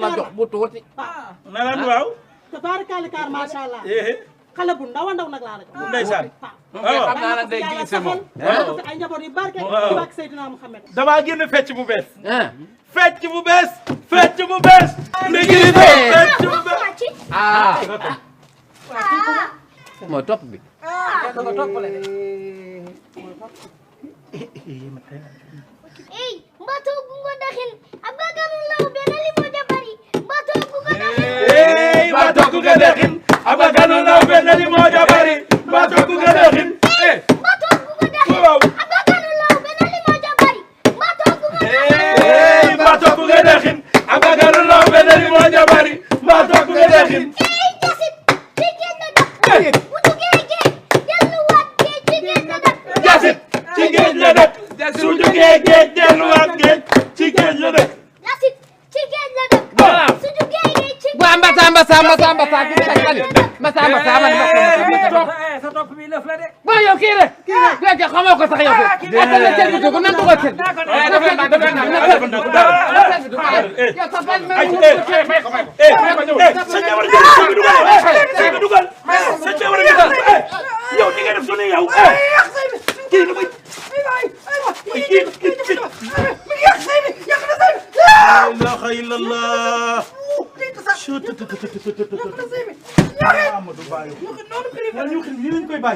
ma jox bu tuuti. na lan waaw. tabaarkalla kaar macha allah. xale bu ndaw a ndaw nag laa la jox. ndeysaan. waaw xam naa nag day glissé moom. waaw ay njaboot yu barke. waaw ci barke Seydina Muhammad. damaa génn fecc bu bees. ah. fecc bu bees. fecc bu bees. glissé. fecc bu bees. ah. mooy topp bi. mbato gungo dahin abaganu law benali mo jabari mbato gungo dahin mbato gungo dahin abaganu law benali mo jabari mbato gungo dahin mbato gungo dahin abaganu law benali mo jabari mbato gungo dahin mbato gungo dahin abaganu law benali mo jabari mbato gungo dahin jasit jigéen na dak bu jugee géej delluwaat géej jigéen na dak jasit ci géej la dëkk su jugee géej delluwaat géej ci géej la dëkk jasit ci géej la dak waaw. su jugee géej ci waaw mbasa mbasa mbasa mbasa kii bi mbasa mbasa man sa topp bi lëf la de. waaw yow kii rek. kii rek xamoo ko sax yow. asal la cër bi dugg nan dugal cër bi. sa jabar ji dugal sa jabar ji yow ni nga def sunu yow kii lu muy la ilaha illallah Amadou Baye ñu koy bàyyi